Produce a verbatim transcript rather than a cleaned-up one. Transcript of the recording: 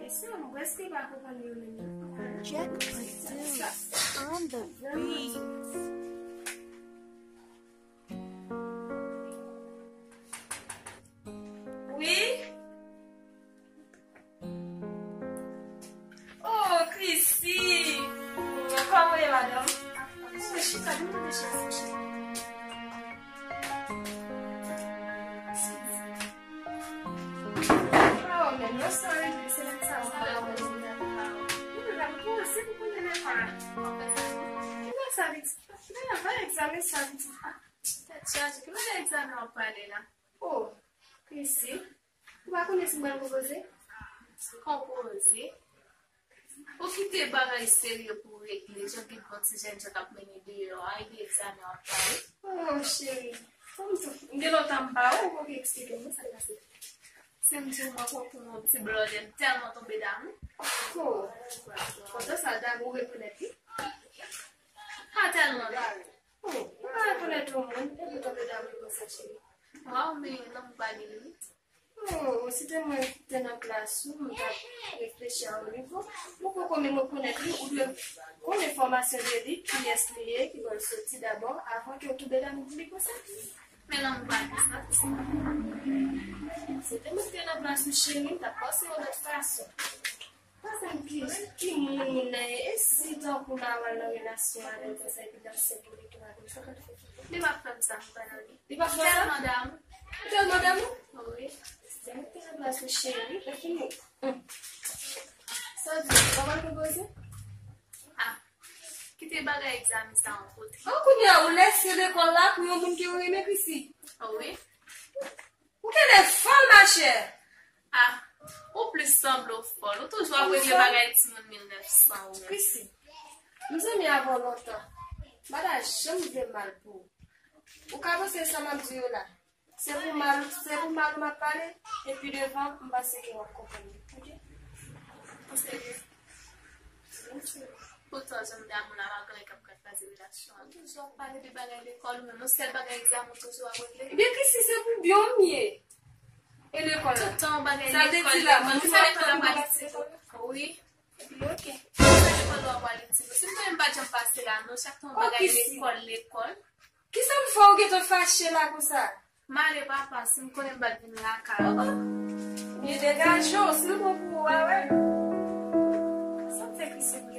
Sa, m prèske pa konprann yo menm. Jack Produce on the beat. Wi? Oh, Chrissy! Kòman w ye, madanm? Oh, chita, vin mande chita, chita. Oh, men non, sorry, se lè sa w pa la, mwen di la. Mwen la, mwen se pou konnen lè pa. Mwen sa vin, mwen va egzamen sa vin. Tèt chaje, ki mande egzamen w ap pale la? Oh, Chrissy, ou pa konnen si m pral konpoze? Konpoze? Ou kite bagay serye pou w regle, jan gen bon ti jèn jan k ap mennen deyò a, epi egzamen w ap pale. Oh, cheri, fò m tou, m gen lontan m pa wè w, ou poko eksplike m, sa k pase? Si m di w mwen konprann yon ti blòdè, m tèlman tonbe damou. Oh, kontan sa damou rekonèt li. Pa tèlman damou. Oh, ou pa rekonèt yon moun, epi w tonbe damou konsa, cheri. Waw, men lanmou pa gen limit. Oh, si te mwen te nan plas ou, m t ap reflechi a yon nivo. Ou poko menm rekonèt li, ou dwe konn enfòmasyon de li, kiyès li ye, ki bò l soti dabò, avan ke w tonbe damou pou li konsa. Men lanmou pa gen sans. Si te mwen te nan plas ou, cheri, m t ap panse yon lòt fason. Paske ki, ki moun moun nan ye? E si tankou m al nan relasyon avè l konsa epi l ap sèt ou li tou avè l, sa k ap fèt? Li p ap fè m sa, m pa nan li. Li p ap fè w sa? M tèlman damou. Ou tèlman damou? Wi. Si m te nan plas ou, cheri, e fini. Hum. Sa w di, ou pa pral konpoze? Ah, kite bagay egzamen sa yon kote. Bon, kounye a, ou lèse lekòl la pou yon moun ke w renmen, Chrissy? Wi. Ou genlè fòl, machè! Ah, ou plis sanble w fòl. Ou toujou ap regle bagay timoun mil nèf san ou menm. Chrissy, m zanmi avè w lontan. M pa ta janm vle mal pou ou. Ou ka panse sa m ap di yo la. Se pou mal, se pou mal ou m ap pale. Epi devan, m panse ke w ap konprann li. Oke? Ou serye? Byen si. Poutan, jan m damou la, pa gen anyen k ap kraze relasyon an. Toujou ap pale de bagay lekòl ou menm. Yon sèl bagay egzamen ou toujou ap regle. Ebyen, Chrissy, se pou byen w m ye. E lekòl la? Tout tan yon bagay lekòl, lekòl. Sa vle di la, moun sa lekòl ap pale lekòl? Wi. Epi, oke. Sa lekòl ou ap pale ti. Si m konnen m pa t janm pase la, non, chak tan yon bagay lekòl, lekòl. Kisa m fè w gentan fache la konsa? M ale papa, si m konnen m pa t vin lakay ou. Oh, oh. Byen degaje w, si l bon pou ou a, wè. Sa m fè Chrissy pou